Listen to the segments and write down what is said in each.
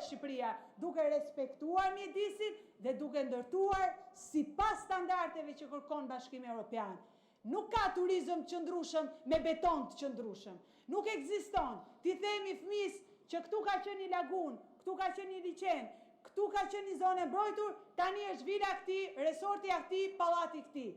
ndërtohet Shqipëria, duke respektuar mjedisin dhe duke ndërtuar sipas standardeve që kërkon Bashkimi Evropian. Nuk ka turizëm të qëndrueshëm me beton të qëndrueshëm. Nuk ekziston t'i themi fëmijës që këtu ka qenë një lagunë, këtu ka qenë një liqen, këtu ka qenë një zonë e mbrojtur, tani është vila e këtij, resorti i atij, pallati i këtij.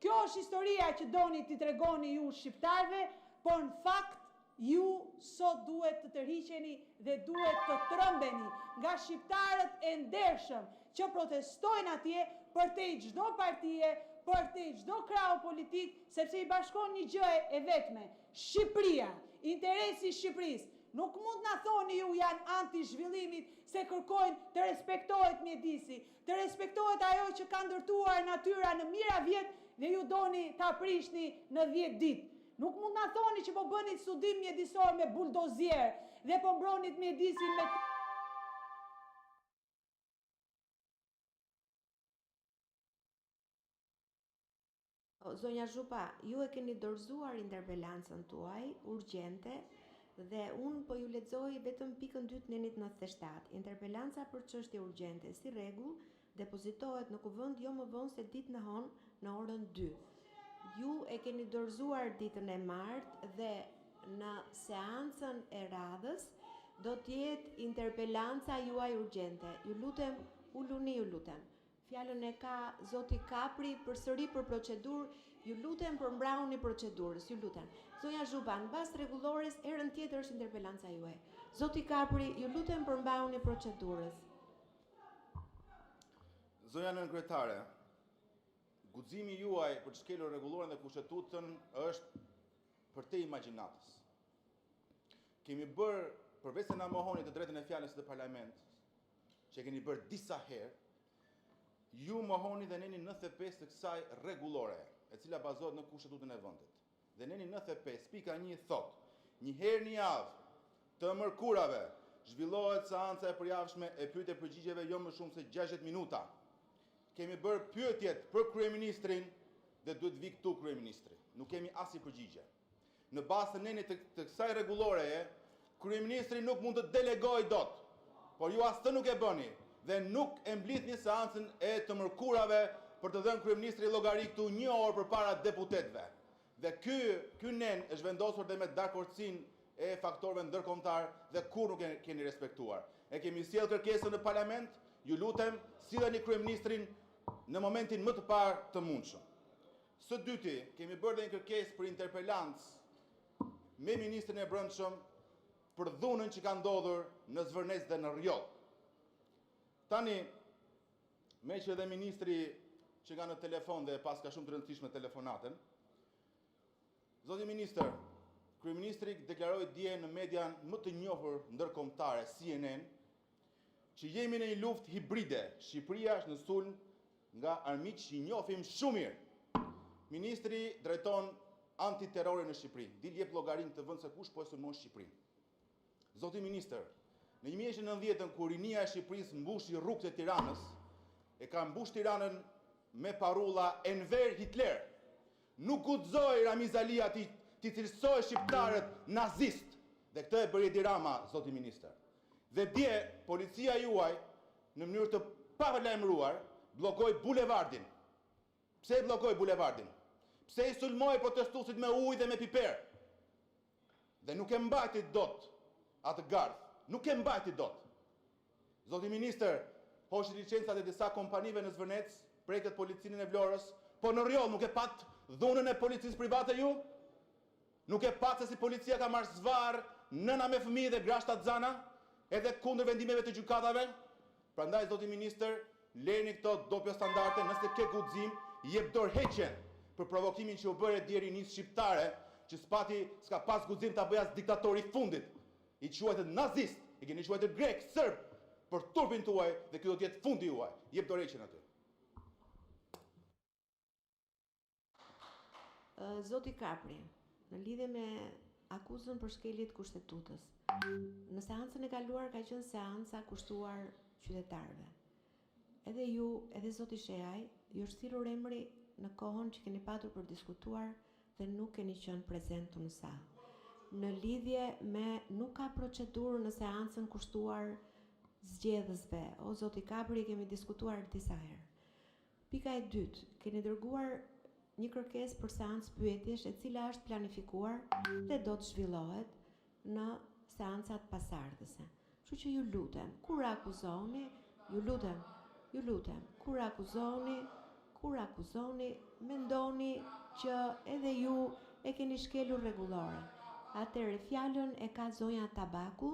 Kjo është historia që doni t'u tregoni ju shqiptarëve, por, në fakt, ju sot duhet të tërhiqeni dhe duhet të trembeni nga shqiptarët e ndershëm që protestojnë atje, përtej çdo partie, përtej çdo krahu politik, sepse i bashkon një gjë e vetme: Shqipëria, interesi i Shqipërisë. Nuk mund të na thoni ju që janë anti zhvillimit, se kërkojnë të respektohet mjedisi, të respektohet ajo që ka ndërtuar natyra në mijëra vjet dhe ju doni ta prishni në 10 ditë. Nuk mund të na thoni që po bëni studim mjedisor me buldozerë dhe po mbroni mjedisin me... Zonja Zhupa, ju e keni dorëzuar interpelancën tuaj urgjente dhe unë po ju lexoj vetëm pikën 2 të nenit 97. Interpelanca për çështje urgjente, si rregull, depozitohet në Kuvend jo më vonë se ditën e hënë në orën 2. Ju e keni dorëzuar ditën e martë dhe në seancën e radhës do të jetë interpelanca juaj urgjente. Ju lutem, uluni, ju lutem. Fjalën e ka zoti Kapri përsëri për procedurë. Ju lutem përmbahuni procedurës, ju lutem. Zonja Zhupa, në bazë të rregullores, herën tjetër është interpelanca juaj. Zoti Kapri, ju lutem përmbahuni procedurës. Zonja nënkryetare, guximi juaj për të shkelur rregulloren dhe kushtetutën është përtej imagjinatës. Kemi bërë, përveç se na mohoni të drejtën e fjalës në parlament, që e keni bërë disa herë, ju mohoni dhe nenin 95 të kësaj rregullore, e cila bazohet në kushtetutën e vendit. Dhe neni 95 pika 1 thotë: një herë në javë të mërkurave zhvillohet seanca e përjavshme e pyetje përgjigjeve jo më shumë se 60 minuta. Kemi bërë pyetjet për kryeministrin dhe duhet të vijë këtu kryeministri. Nuk kemi asnjë përgjigje. Në bazë të nenit të, të kësaj rregulloreje, kryeministri nuk mund të delegojë dot, por ju as këtë nuk e bëni dhe nuk e mblidhni seancën e të mërkurave për të dhënë kryeministri llogari këtu një orë përpara deputetëve. Dhe ky ky nen është vendosur dhe me dakordësinë e faktorëve ndërkombëtar dhe kur nuk e keni respektuar. E kemi sjellë kërkesën në parlament, ju lutem, silleni kryeministrin në momentin më të parë të mundshëm. Së dyti, kemi bërë dhe një kërkesë për interpelancë me ministrin e Brendshëm për dhunën që ka ndodhur në Zvërnec dhe në Rrjoll. Tani, me që edhe ministri që ka në telefon dhe e paska shumë të rëndësishme telefonatën, zoti ministër, kryeministri deklaroi dje në median më të njohur ndërkombëtare CNN që jemi në një luftë hibride. Shqipëria është në sulm nga armiq që i njohim shumë mirë. Ministri drejton antiterrorin në Shqipëri. Dil jep llogarinë në këtë vend se kush po e sulmon Shqipërinë. Zoti ministër, në 1990-ën kur rinia e Shqipërisë mbushi rrugët e Tiranës, e ka mbush Tiranën me parulla Enver Hitler. Nuk guxoi Ramiz Alia t'i t'i cilësojë shqiptarët nazist. Dhe këtë e bëri Edi Rama, zoti ministër. Dhe dje policia juaj në mënyrë të palajmëruar bllokoi bulevardin. Pse e bllokoi bulevardin? Pse i sulmoi protestuesit me ujë dhe me piper? Dhe nuk e mbajti dot atë gardh. Nuk e mbajti dot. Zoti ministër, hoqët licencat e disa kompanive në Zvërnec, prekët policinë e Vlorës, po në Rrjoll nuk e pat dhunën e policisë private ju? Nuk e pat se si policia ka marrë zvarr nëna me fëmijë dhe gra shtatzana, edhe kundër vendimeve të gjykatave? Prandaj zoti ministër, leni këto doppio standarde, nëse ke guxim, jep dorëheqjen për provokimin që u bëre dje rinisë shqiptare, që s'pati, s'ka pas guxim ta bëjë as diktatori i fundit. I quajtët nazist, i keni quajtur grek, serb, për turpin tuaj dhe ky do të jetë fundi juaj. Jep dorëheqjen aty. Zoti Kapri, në lidhje me akuzën për shkelje të kushtetutës, në seancën e kaluar ka qenë seanca kushtuar qytetarëve. Edhe ju, edhe zoti Shehaj, ju është thirrur emri në kohën që keni patur për diskutuar dhe nuk keni qenë prezent në sallë. Në lidhje me nuk ka procedurë në seancën kushtuar. zgjedhësve. O zoti Kapri, kemi diskutuar disa herë. Pika e dytë, keni dërguar një kërkesë për seancë pyetjesh e cila është planifikuar dhe do të zhvillohet në seancat pasardhëse. Kështu që ju lutem, kur akuzoni, ju lutem, ju lutem, kur akuzoni, kur akuzoni, mendoni që edhe ju e keni shkelur rregulloren. Atëherë fjalën e ka zonja Tabaku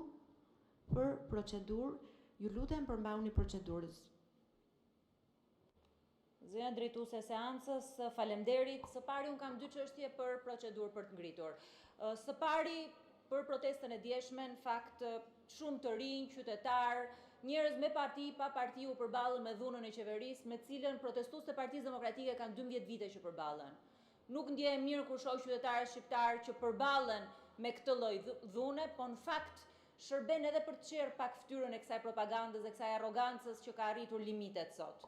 për procedurë. Ju lutem përmbahuni procedurës. Zonja drejtuese e seancës, faleminderit. Së pari unë kam dy çështje për procedurë për të ngritur. Së pari për protestën e djeshme, në fakt shumë të rinj, qytetarë, njerëz me parti, pa parti u përballën me dhunën e qeverisë, me cilën protestuesit e Partisë Demokratike kanë 12 vite që përballen. Nuk ndjehem mirë kur shoh qytetarët shqiptarë që përballen me këtë lloj dhune, po në fakt shërben edhe për të çjerrë pak fytyrën e kësaj propagandës dhe kësaj arrogancës që ka arritur limitet sot.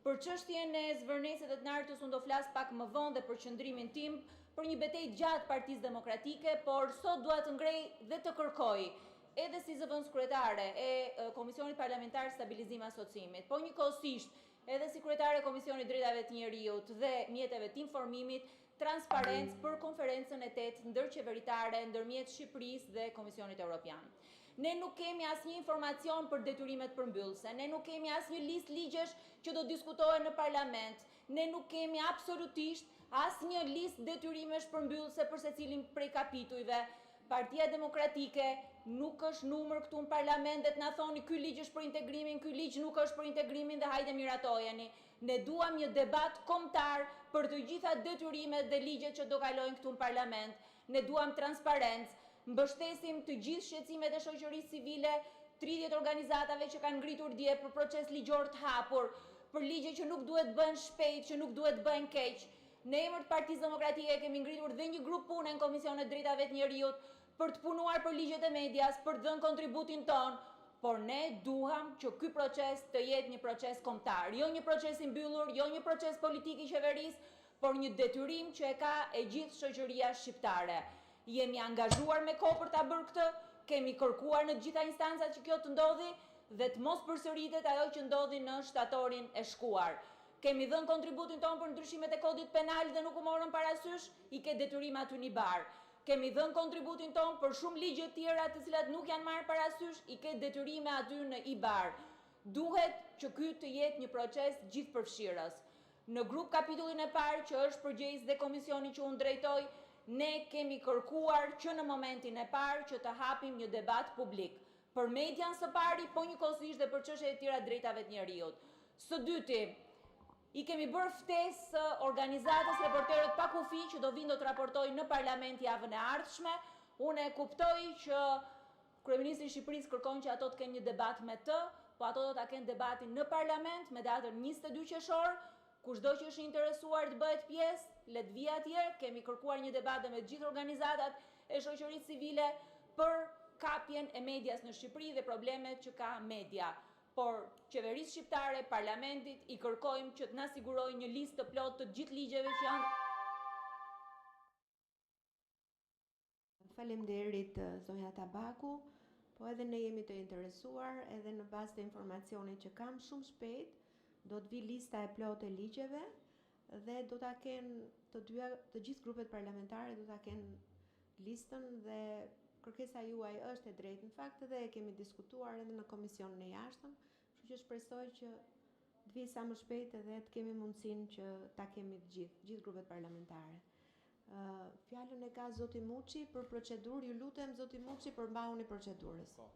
Për çështjen e Zvërnecit dhe të Nartës unë do flas pak më vonë dhe për qëndrimin tim për një betejë të gjatë Partisë Demokratike, por sot dua të ngrej dhe të kërkoj edhe si zëvendëskryetare e Komisionit Parlamentar të Stabilizim Asociimit, po njëkohësisht edhe si kryetare e Komisionit të Drejtave të Njeriut dhe Mjeteve të Informimit, transparencë për konferencën e tetë ndërqeveritare ndërmjet Shqipërisë dhe Komisionit Europian. Ne nuk kemi asnjë informacion për detyrimet përmbyllëse, ne nuk kemi asnjë listë ligjesh që do diskutohen në parlament, ne nuk kemi absolutisht asnjë listë detyrimesh përmbyllëse për secilin prej kapitujve. Partia Demokratike nuk është numër këtu në parlament dhe të na thoni ky ligj është për integrimin, ky ligj nuk është për integrimin dhe hajde miratojeni. Ne duam një debat kombëtar për të gjitha detyrimet dhe ligjet që do kalojnë këtu në parlament. Ne duam transparencë, mbështesim të gjithë shqetësimet e shoqërisë civile, 30 organizatave që kanë ngritur dje për proces ligjor të hapur, për ligje që nuk duhet bëhen shpejt, që nuk duhet bëhen keq. Në emër të Partisë Demokratike kemi ngritur dhe një grup pune në Komisionin e Drejtave të Njeriut për të punuar për ligjet e medias, për të dhënë kontributin tonë, por ne duam që ky proces të jetë një proces kombëtar, jo një proces i mbyllur, jo një proces politik i qeverisë, por një detyrim që e ka e gjithë shoqëria shqiptare. Jemi angazhuar me kohë për ta bërë këtë, kemi kërkuar në të gjitha instancat që kjo të ndodhi dhe të mos përsëritet ajo që ndodhi në shtatorin e shkuar. Kemi dhënë kontributin tonë për ndryshimet e kodit penal dhe nuk u morën parasysh, i ke detyrim aty në IBAR. Kemi dhënë kontributin tonë për shumë ligje tjera të cilat nuk janë marrë parasysh, i ke detyrime aty në IBAR. Duhet që ky të jetë një proces gjithëpërfshirës. Në grup kapitullin e parë që është përgjegjës dhe komisioni që unë drejtoj, ne kemi kërkuar që në momentin e parë që të hapim një debat publik. Për median së pari, po njëkohësisht dhe për çështjet e tjera të drejtave të njeriut. Së dyti, i kemi bërë ftesë organizatës Reporterët pa Kufi që do vinë do të raportojnë në parlament javën e ardhshme. Unë e kuptoj që Kryeministri i Shqipërisë kërkon që ato të kenë një debat me të, po ato do ta kenë debatin në parlament me datën 22 qershor. Kushdo që është i interesuar të bëhet pjesë, le të vijë atje. Kemi kërkuar një debat dhe me të gjithë organizatat e shoqërisë civile për kapjen e medias në Shqipëri dhe problemet që ka media. Por qeverisë shqiptare, parlamentit i kërkojmë që të na sigurojë një listë të plotë të gjithë ligjeve që janë Faleminderit zonja Tabaku. Po edhe ne jemi të interesuar, edhe në bazë të informacionit që kam shumë shpejt do të vi lista e plotë e ligjeve dhe do ta kenë të dyja të gjithë grupet parlamentare do ta kenë listën dhe kërkesa juaj është e drejtë në fakt edhe e kemi diskutuar edhe në komisionin e jashtëm, kështu që shpresoj që të vijë sa më shpejt edhe të kemi mundësinë që ta kemi të gjithë, gjithë grupet parlamentare. Fjalën e ka zoti Muçi për procedurë. Ju lutem zoti Muçi përmbahuni procedurës. Po.